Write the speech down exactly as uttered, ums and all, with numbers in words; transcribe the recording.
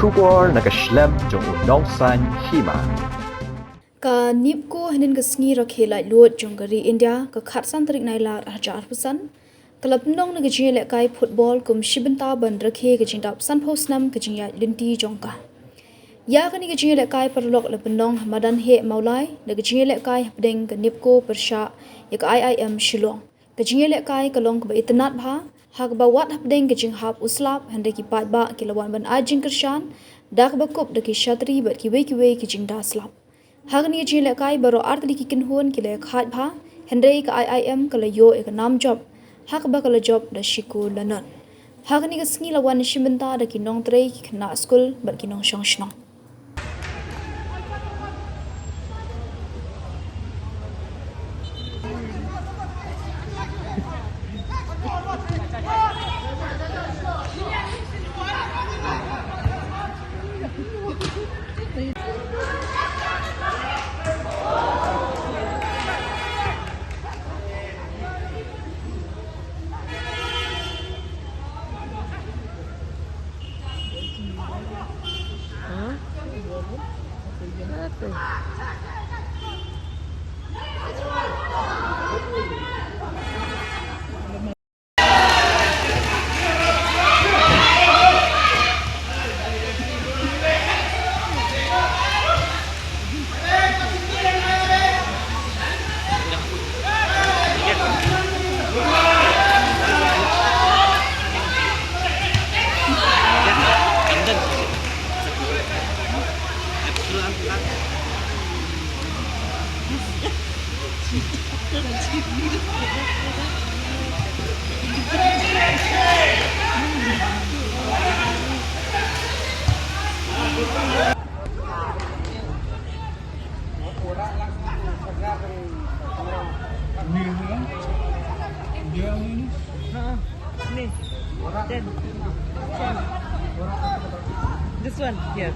Khubor na ka shlem jong u nongsan hima. Ka NEEPCO hynnin ka sngi rakhe laitluid jong ka ri India ka khatsan tarik Nailar arhajar arphew san ka la pynlong na ka jingïalehkai football kum shi bynta ban rakhe ka jingdap sanphew snem ka jingïaid lynti jong ka. Ïa kane ka jingïalehkai paralok la pynlong ha madan heh Mawlai na ka jingïalehkai hapdeng ka NEEPCO pyrshah ïa ka I I M Shillong. Ka jingïalehkai ka long kaba itynnad bha ha kaba wat hapdeng ka jinghap u slap hynrei ki paidbah ki la wan ban ai jingkyrshan da kaba kup da ki shatri bad kiwei kiwei ki jingda slap. Ha kane ka jingïalehkai baroh artylli ki kynhun ki la ïakhaid bha hynrei ka I I M ka la ïoh ïa ka nam jop ha kaba ka la jop da shi kol lanot. Ha kane ka sngi la wan shi bynta da ki nongtrei, ki khynnah skul bad ki nongshong shnong. Ha, ni. Ten. Ten. This one here.